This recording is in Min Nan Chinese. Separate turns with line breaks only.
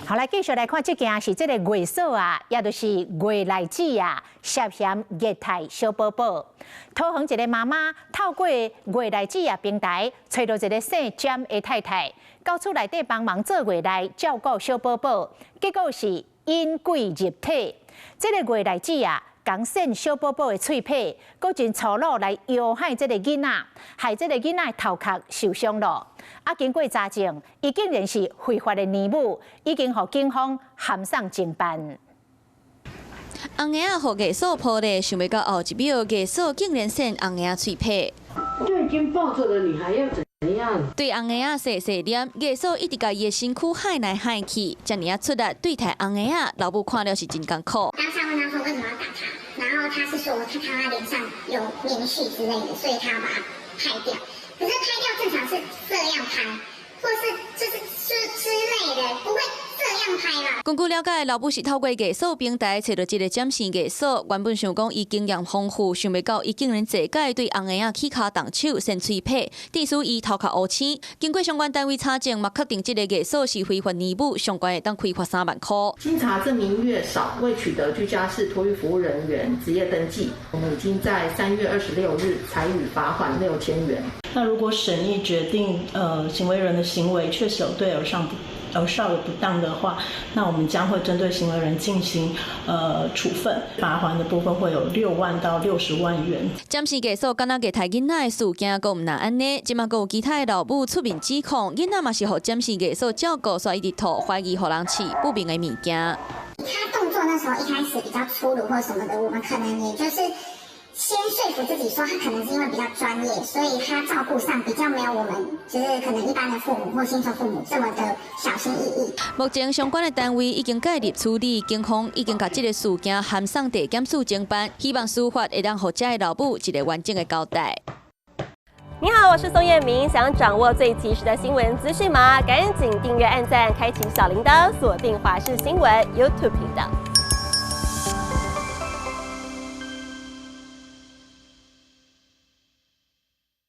好，來繼續來看這件是這个月嫂啊，也就是月內子啊，涉嫌虐待小寶寶。桃園一个媽媽透過月內子啊平台，揣著一个姓詹的太太，到厝內底幫忙做月內照顧小寶寶，結果是引鬼入體。這个月內子啊，共搧小寶寶的喙䫌，閣真粗魯來搖害這个囡仔，害這个囡仔頭殼受傷了。啊，經過查證，伊竟然是非法的尼母，已經予警方函送偵辦。
紅嬰仔予月嫂抱咧，想袂到後一秒月嫂竟然搧紅嬰仔喙䫌。
就已經抱著了，你還要怎樣？
對紅嬰仔細細念，月嫂一直共伊的身軀害來害去，遮爾仔出力對待紅嬰仔，老母看了是真艱苦。
當下問他說為什麼要打他，然後他是說他看他臉上有棉絮之類的，所以他要把它拍掉。可是拍掉正常是這樣拍，或是就是之類的，不會這樣拍啦。
根據了解，老母是透過月嫂平台揣著這个詹姓月嫂，原本想講伊經驗豐富，想袂到伊竟然坐改對紅嬰仔起跤動手，搧喙䫌，致使伊頭殼烏青。經過相關單位查證，嘛確定這个月嫂是非法尼母，相關會當開罰3萬箍。
經查這名月嫂未取得居家式托育服務人員執業登記，我們已經在3月26日裁予罰鍰6000元。
那如果審議決定，行為人的行為確實有對兒少有不當的話，那我們將會針對行為人進行處分，罰鍰的部分會有6萬到60萬元。
詹氏月嫂敢若虐待囡仔的事件，閣毋但按呢，這馬閣有其他的老母出面指控，囡仔嘛是予詹氏月嫂照顧，所以一直吐，懷疑予人飼不明的物件。
他動作那時候一開始比較粗魯或什麼的，我們可能也就是先說服自己說，他可能是因為比較專業，所以他照顧上比較沒有我們，就是可能一般的父母或新手父母這麼的小心翼翼。
目前相關的單位已經介入處理，警方已經共這个事件函送地檢署偵辦，希望司法會當予這个老母一个完整的交代。
你好，我是宋燕明，想掌握最及時的新聞資訊嗎？趕緊訂閱、按讚、開啟小鈴鐺，鎖定華視新聞 YouTube 頻道。